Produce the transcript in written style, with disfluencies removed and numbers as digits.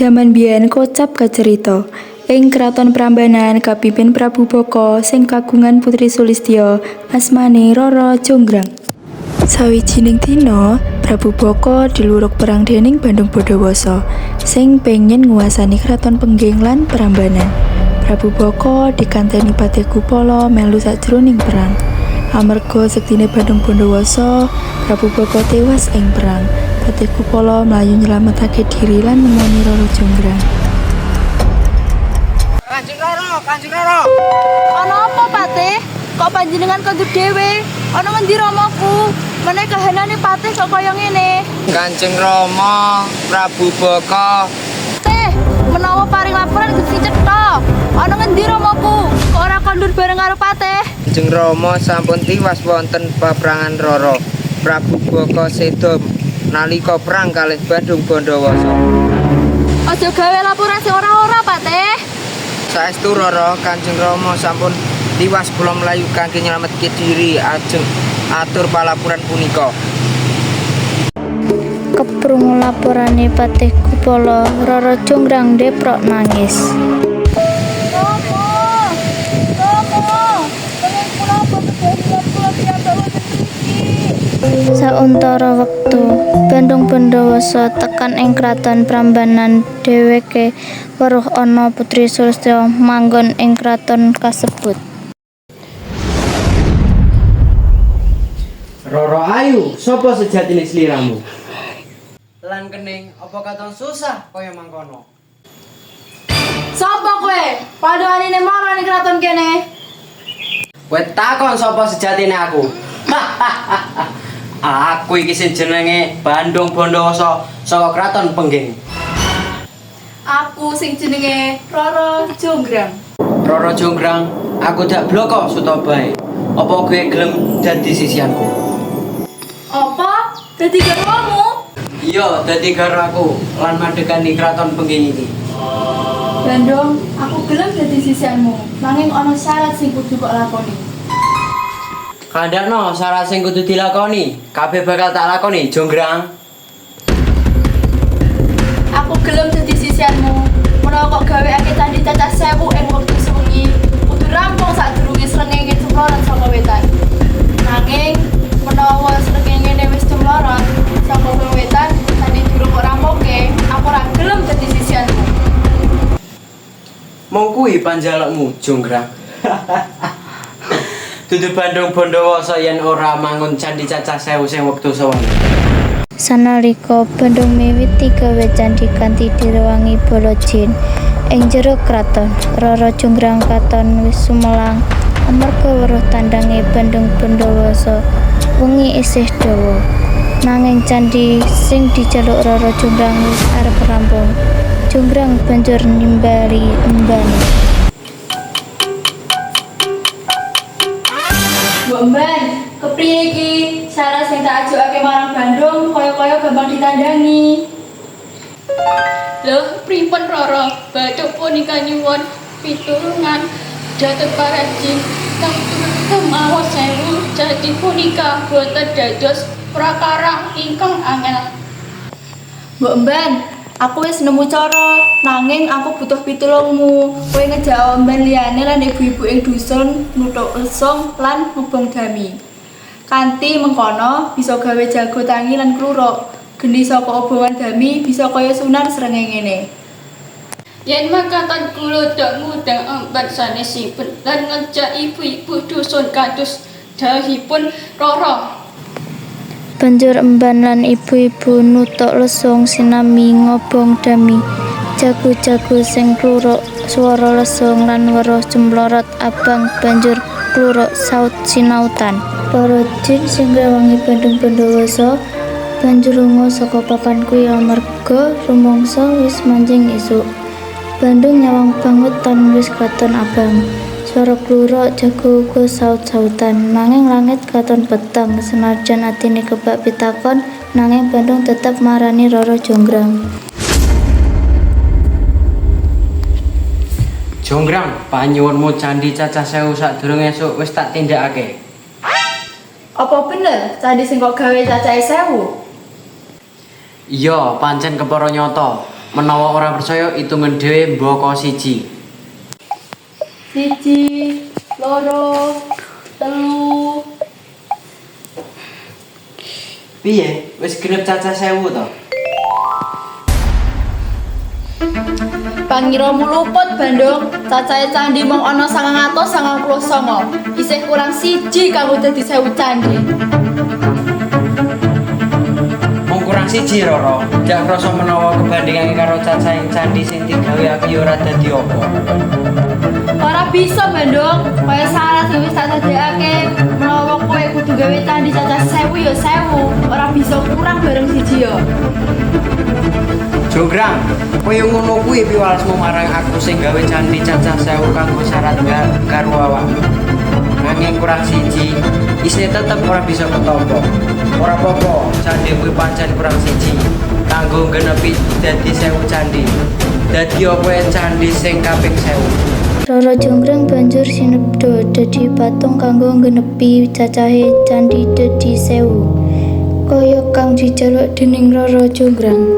Jaman biyen kocap kacerita, ing Kraton Prambanan kapimpin Prabu Baka sing kagungan putri sulistya asmane Rara Jonggrang. Sawijining dina, Prabu Baka diluruk perang dening Bandung Bondowoso sing pengin nguwasani Kraton Pengging lan Prambanan. Prabu Baka dikanteni Patih Gupala melu sajroning perang. Amarga sektine Bandung Bondowoso, Prabu Baka tewas ing perang. Patih Gupala mlayu nyelametake diri lan nemoni Rara Jonggrang. Kanjeng Roro, Kanjeng Roro. Ana apa, Patih? Kok panjenengan kondur dhewe? Ana ngendi ramaku? Meneh kahanane Patih kok kaya ngene? Kanjeng Rama, Prabu Baka. Teh, menawa paring laporan kudu cetha. Ana ngendi ramaku? Kok ora kondur bareng karo Patih? Kanjeng Rama sampun tiwas wonten paperangan Roro. Prabu Baka seda nalika perang kalih Bandung Bondowoso. Aja gawe laporan sing ora-ora, Patih. Saestu Roro, Kanjeng Rama sampun tiwas kula mlayu kangge nyelametke diri ajeng atur palapuran punika. Keprungu laporane Patih Gupala, Rara Jonggrang ndeprok nangis. Rama! Rama! Pengen kula boten dalan kula piyambak wonten mriki. Sauntara wektu, Bandung Bondowoso tekan ing Kraton Prambanan dheweke weruh ana putri sulistya manggon ing kraton kasebut. Roro ayu, sapa sejatine sliramu? Lan kening apa katon susah kaya mangkono? Sapa kowe? Padhaanine mara ning kraton kene. Kowe takon sapa sejatine aku? Aku iki sing jenenge Bandung Bondowoso saka Kraton Pengging. Aku sing jenenge Rara Jonggrang. Roro Jonggrang, aku dak bloko suta bae. Apa kowe gelem dadi sisianku? Apa? Dadi garwamu? Iya, dadi garwaku lan madegani Kraton Pengging iki. Bandung, aku gelem dadi sisianmu. Nanging ana syarat sing kudu kok lakoni. Kandhakno syarat sing kudu dilakoni, kabeh bakal tak lakoni, Jonggrang. Aku gelem dadi sisianmu. Menawa kok gaweake candi cacah 1000 ing wektu sewengi, kudu rampung sadurunge srengenge cemlorot saka wetan. Nanging menawa srengenge wis cemlorot saka wetan, candi durung kok rampungke, aku ora gelem dadi sisianmu. Mung kuwi panjalukmu, Jonggrang. Dudu Bandung Bondowoso yen ora mangun candi cacah 1000 sing wektu sewengi. Sanalika Bandung miwiti gawe candhi kanthi direwangi bala jin ing jero kraton, Rara Jonggrang katon wis sumelang amarga weruh tandhange Bandung Bondowoso wengi isih dawa. Nanging candhi sing dijaluk Rara Jonggrang wis arep rampung. Jonggrang banjur nimbali emban. Mbok Mban, kepriye iki? Syarat sing tak ajokake marang Bandung kaya-kaya gampang ditandangi. Loh, pripun Roro? Bathuk punika nyuwun pitulungan dhateng para jin kang kemawa 1000 jati punika boten dados prakara ingkang angel. Mbok Mban, aku wis nemu cara, nanging aku butuh pitulungmu. Kowe ngejak mban liyane lan ibu-ibu ing dusun nuthuk lesung lan ngobong dami. Kanthi mengkono bisa gawe jago tangi lan kluruk. Geni saka obongan dami bisa kaya sunar srengengene. Yen makaten kula dok ngundang emban sanesipun lan ngejak ibu-ibu dusun kados dawuhipun Roro. Banjur emban lan ibu-ibu nuthuk lesung sinambi ngobong dami. Jago-jago sing kluruk swara lesung lan weruh cemlorot abang banjur kluruk saut sinautan. Para jin sing ngrewangi Bandung Bondowoso banjur lunga saka papan kuwi amarga rumangsa wis manjing esuk. Bandung nyawang banget tan wis katon abang. Swara kluruk jago uga saut-sautan, nanging langit katon peteng. Senajan atine kebak pitakon, nanging Bandung tetep marani Rara Jonggrang. Jonggrang, panyuwunmu candi cacah 1000 sadurunge esuk wis tak tindakake. Apa bener candi sing kok gawe cacahe 1000? Iya, pancen kepara nyata. Menawa ora percaya itungen dhewe mbaka siji. 1, 2, 3. Piye? Wis genep cacah 1000 to? Pangiramu luput, Bandung. Cacahe candhi mung ana 999. Isih kurang siji kanggo dadi 1000 candhi. Mung kurang siji, Roro. Jak krasa menawa kebandingake karo cacahing candhi sing digawe aku ya ora dadi apa. Ora bisa, Bandung. Kaya syarat sing wis tak dadekake, menawa kowe kudu gawe candhi cacah 1000 ya 1000. Ora bisa kurang bareng siji ya. Jonggrang, kaya ngono kuwi piwalesmu marang aku sing gawe candhi cacah 1000 kanggo syarat karo awakmu. Nanging kurang siji, isih tetep ora bisa ketampa. Ora apa-apa, candhi kuwi pancen kurang siji. Kanggo nggenepi dadi 1000 candhi. Dadi apa candhi sing kaping 1000? Roro Jonggrang banjur sinebda dadi patung kanggo nggenepi cacahe candhi dadi 1000. Kaya kang dijaluk dening Roro Jonggrang.